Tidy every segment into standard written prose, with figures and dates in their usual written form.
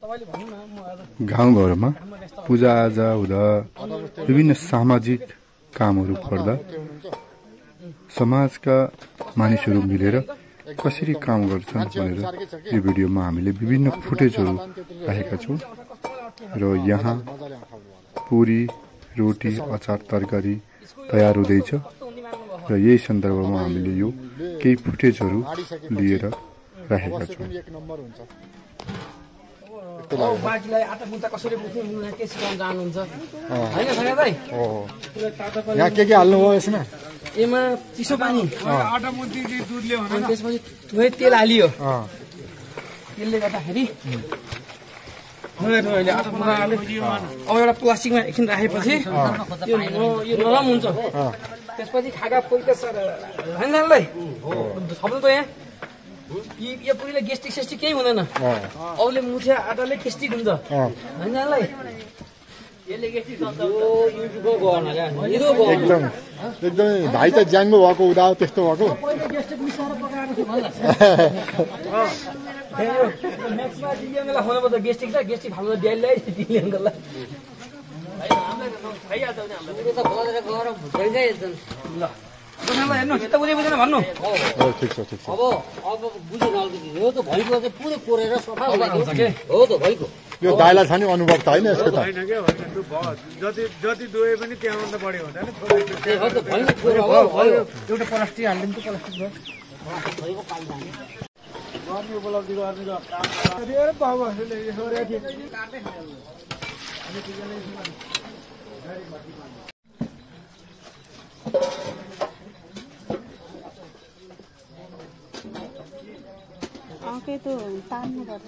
गाउँघरमा पूजाआजा हुँदा विभिन्न सामाजिक कामहरू पर्दा समाजका मानिसहरू मिलेर कसरी काम गर्छन् भनेर यो भिडियोमा हामीले विभिन्न फुटेजहरू राखेका छौँ र यहाँ पुरी रोटी अचार तरकारी तयार हुँदैछ र यही सन्दर्भमा हामीले यो केही फुटेजहरू लिएर राखेका छौँ। बाजीलाई आटा मुन्टा कसरी बुझ्नु के सिकाउन जानुहुन्छ हैन सगा दाइ यहाँ के हाल्नु हो यसमा एमा चिसो पानी आटा मुन्टी दुधले हो अनि त्यसपछि थोरै तेल हालियो तेलले गर्दाखेरि अहिले आटा मुन्टा हाले अब एउटा प्लास्टिकमा एकछिन राखेपछि यो नरम हुन्छ त्यसपछि खागा पोइका सर हैन दाइ सबै त यहाँ यो पुरीले गेस्टिक सेस्टिक केही हुँदैन औले मुठिया आटाले गेस्टिक हुन्छ हैन दाइ यसले गेस्टिक हुन्छ युट्युबको गर्न क्या एकदम एकदमै भाइ त ज्याङ्गो भएको उदा त्यस्तो भएको गेस्टिक मिसाएर पकाएको छु भन्ला म्याक्समा दिएनला हुन पर्छ गेस्टिक छ गेस्टिक हाम्रो ड्याललाई दिएनला हैन हामीलाई खाइहाल्छ नि हाम्रो त भलेर गरम भइन्छ एकदम ल कसैलाई हेर्नु यता बुझेन भन्नु ठिक छ अब बुझेन अलिकति हो त भइको चाहिँ पुरै कोरेर सफा हुन्छ के हो त भइको यो दाइलाई छ नि अनुभव त हैन यसको त हैन के जति जति दोए पनि त्यहाँभन्दा बढी हुँदैन त्यही हो त भइको कोरे हो एउटा प्लास्टिक हाल्दिनु त प्लास्टिक भयो भइको पानी गर्ने उपलब्धि गर्ने काम गरेर बाबुहरूले यसो रेखी आके तो तान्नु पर्छ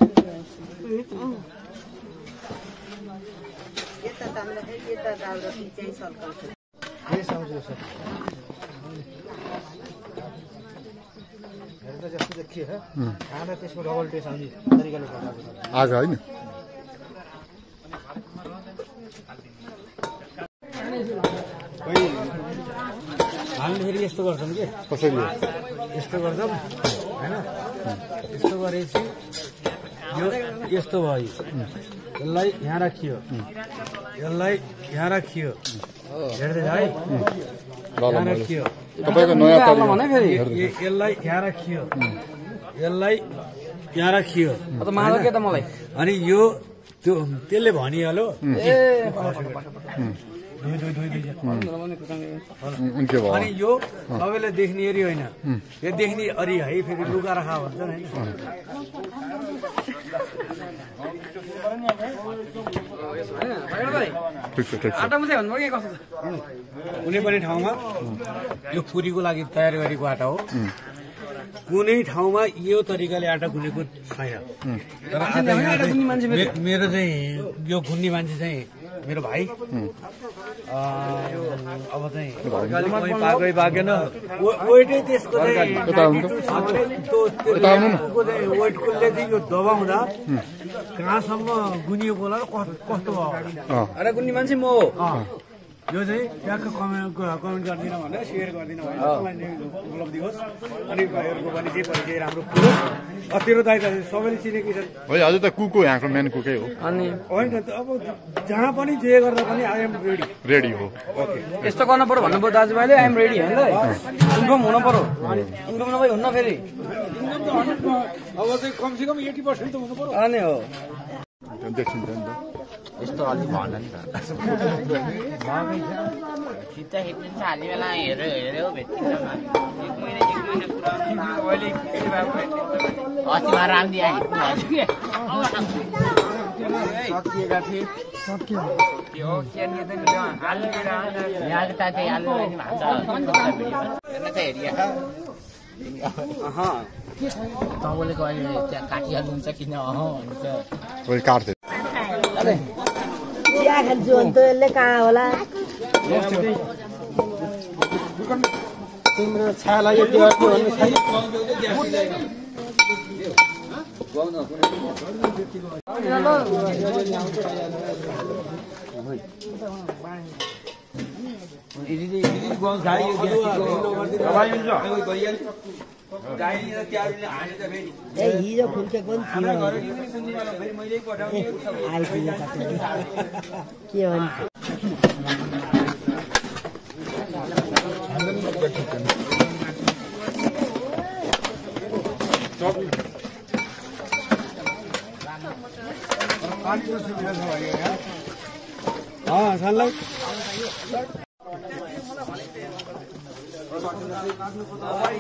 यता तान्दाखेरि यता डाल्दाखेरि चाहिँ सल्काउँछ हेर्दा जस्तो देखियो खाना त्यसको डबल टेस्ट आउने तरिकाले बनाएको आज हैन हाल्दाखेरि यस्तो गर्छन् के कसरी यस्तो गर्छौँ हैन यस्तो गरेपछि यो यस्तो भयो यसलाई यहाँ राखियो यसलाई यहाँ राखियो हेर्दै है यहाँ राखियो तपाईको नयाँ यसलाई यहाँ राखियो यसलाई यहाँ राखियो त माल के त मलाई अनि यो त्यो त्यसले भनिहाल्यो अनि यो सबैले देख्ने एरी होइन यो देख्ने अरी है फेरि लुगा राखा भन्छन् होइन आटा मुछे भन्नु के कसो कुनै पनि ठाउँमा यो पुरीको लागि तयार गरेको आटा हो कुनै ठाउँमा यो तरिकाले आटा गुनेको छैन मेरो चाहिँ यो गुन्ने मान्छे चाहिँ मेरो भाइ अब चाहिँ पाकै पाकेन वेटै त्यसको वेटकोले चाहिँ यो दबाउँदा कहाँसम्म गुनिएको होला र कस्तो भयो अरे गुन्ने मान्छे म हो यो चाहिँ ट्याक्क कमेन्ट गरिदिन भनेर सेयर गरिदिन भनेर उपलब्धि होस् अनि भाइहरूको पनि जे परिचय राम्रो कुरो तेरो दाइ सबैले चिनेकै छन् हजुर त कुको यहाँको मेन कुकै हो अनि होइन अब जहाँ पनि जे गर्दा पनि आई एम रेडी हो यस्तो गर्न पर्यो भन्नु पर्यो दाजुभाइले आइएम रेडी होइन इन्फर्म हुनु पर्यो इन्फर्म नभए हुन्न फेरि अब चाहिँ कमसेकम 80% त हुनु पर्यो अनि हो देखिन्छ नि त यस्तो अलि भन नि त खिच्दा खिच्दिन्छ हाली बेला हेऱ्यो भेटिन्छ अस्ति भएर राम्री सकिएका थिए तपाईँले अहिले त्यहाँ काटिहाल्नुहुन्छ किन भन्छ काट्थे चिया खान्छु भने त यसले कहाँ होला तिम्रो छायालाई यति अर्को भन्ने छैन ए हिजो फुल्केको नि थियो आइपुग्यो के भन्छ पानीको सुविधा छ भने यहाँ सानलाई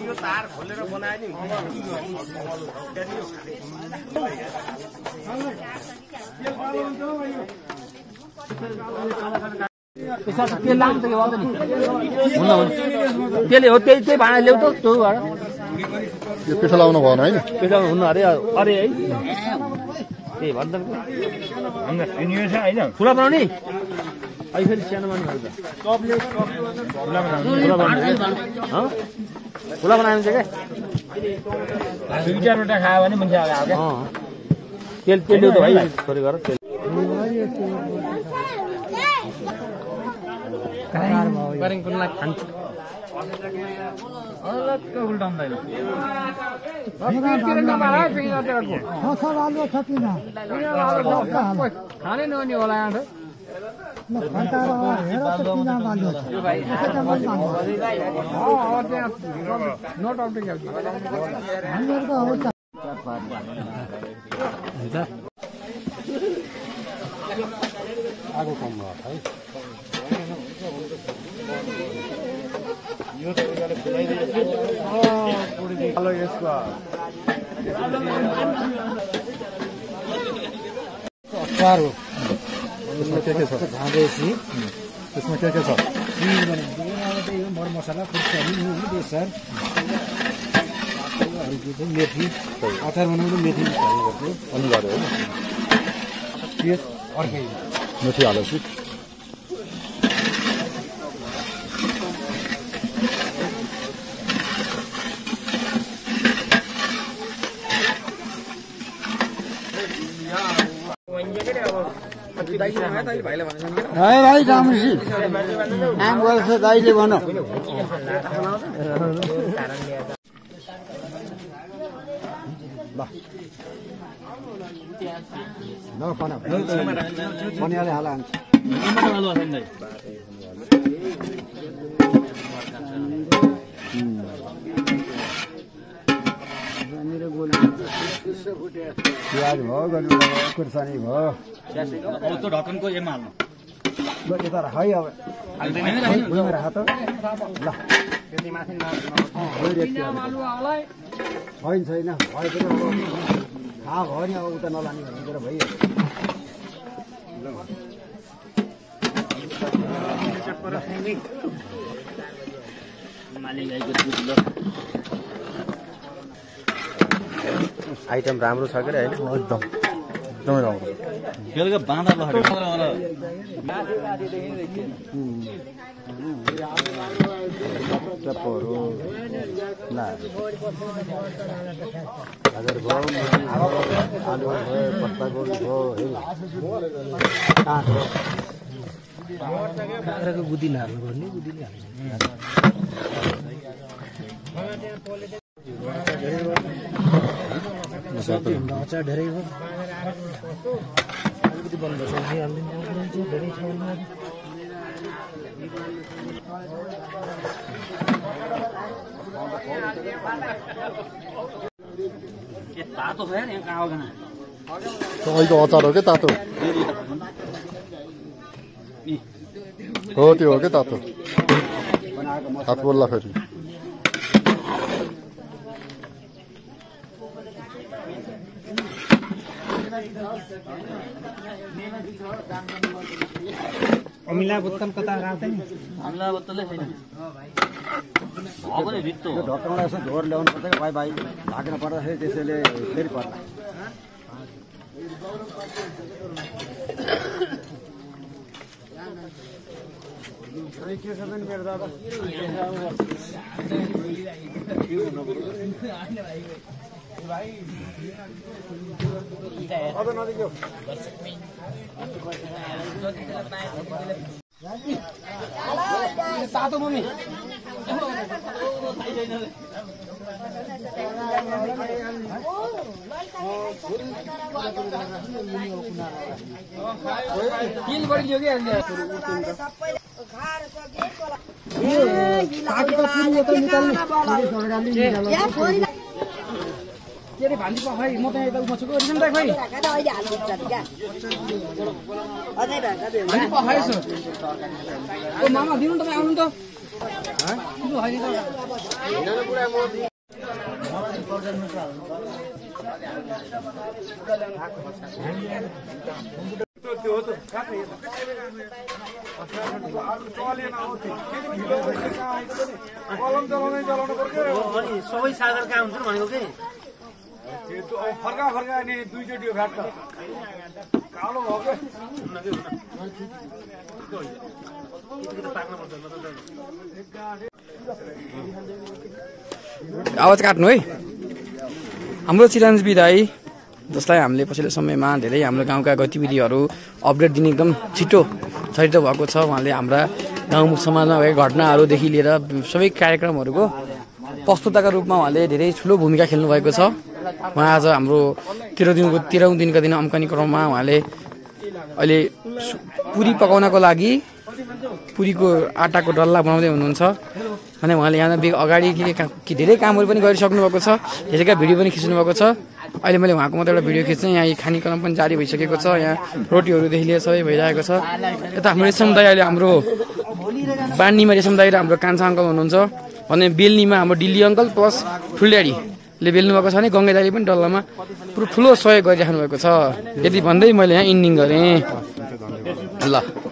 यो तार खोलेर बनायो नि तेल लाग्नु त त्यसले हो त्यही भाँडा ल्याउ त त्यो भाँडा यो पिठो लाउनु भएन होइन पेसा हुनु अरे अरे है त्यही भन्दा होइन ठुला बनाउने अहिले फेरि सानो बनाउनु ठुला बनायो भने चाहिँ क्या दुई चारवटा खायो भने मान्छे आयो क्या तेल तेल ल्याउ त भाइ थोरै गर तेल खान्छ उल्टाउँदैन खाने नहुने होला आगो कम भयो है यो तरिकाले फुलाइदिएको यसको अचार हो त्यसमा के छ झाँदेसी त्यसमा के छ मर मसला खुर्सानी बेसार मेथी अचार बनाउनु मेथी हाल्नुपर्छ अनिवार्य हो पेस्ट अर्कै मेथी हालेपछि भाइ राम्रोसी काम गर्छ दाइले भन पनियाले हाल प्याज भयो गर्नु खुर्सानी भयो ढक्कनको एमा हाल्नु यता राख है अब राख त ल होइन छैन भयो पनि अब थाहा भयो नि अब उता नलाने भन्ने कुरा भइहाल्छ आइटम राम्रो छ के होइन एकदमै राम्रो बेलुका बाँधा टप्पहरू गाजर भयो आलु भयो पत्ताकोपी भयो काँक्राको गुदी नहाल्नु पर्ने गुदीले अचार धेरै हो अलिकति बन्द सब्जी हालिदिनु धेरै छ तातो छ यहाँ कहाँ तपाईँको अचार हो क्या तातो हो त्यो हो क्या तातो हात बोल्ला फेरि अमिला बोतल कता राख्दै नि अमिला बोतलै छैन पनि भित्तो ढक्कनबाट यसो झोर ल्याउनु पर्छ भाइ भाइ ढाक्न पर्दाखेरि त्यसैले फेरि पर्ला के छ पनि मेरो दादा तातो मम्मी किन गरिदियो कि अन्य के अरे भान्जी खै म त यता उमा छु रिजम दाइ खै भान्जी पखाएछु ओ मामा दिनु तपाईँ आउनु त सबै सागर कहाँ हुन्छ भनेको कि फर्का फर्का अनि दुईचोटि यो घाट त कालो भयो आवाज काट्नु है हाम्रो चिरञ्जीवी दाई जसलाई हामीले पछिल्लो समयमा धेरै हाम्रो गाउँका गतिविधिहरू अपडेट दिने एकदम छिटो छरितो भएको छ उहाँले हाम्रा गाउँ समाजमा भएका घटनाहरूदेखि लिएर सबै कार्यक्रमहरूको प्रस्तुताका रूपमा उहाँले धेरै ठुलो भूमिका खेल्नु भएको छ उहाँ आज हाम्रो 13औं दिनका दिन अम्कनी क्रममा उहाँले अहिले पुरी पकाउनको लागि पुरीको आटाको डल्ला बनाउँदै हुनुहुन्छ अनि उहाँले यहाँ अगाडि धेरै कामहरू पनि गरिसक्नु भएको छ यसैका भिडियो पनि खिच्नु भएको छ अहिले मैले उहाँको मात्र एउटा भिडियो खिच्ने यहाँ खानेक्रम पनि जारी भइसकेको छ यहाँ रोटीहरूदेखि लिएर सबै भइरहेको छ यता हाम्रो रेशम दाई अहिले हाम्रो बान्नीमा रेशम दाई र हाम्रो कान्छा अङ्कल हुनुहुन्छ भने बेल्नीमा हाम्रो दिल्ली अङ्कल प्लस ठुल्याडीले बेल्नु भएको छ भने गङ्गे दाईले पनि डल्लामा ठुलो सहयोग गरिराख्नु भएको छ यति भन्दै मैले यहाँ इन्डिङ गरेँ ल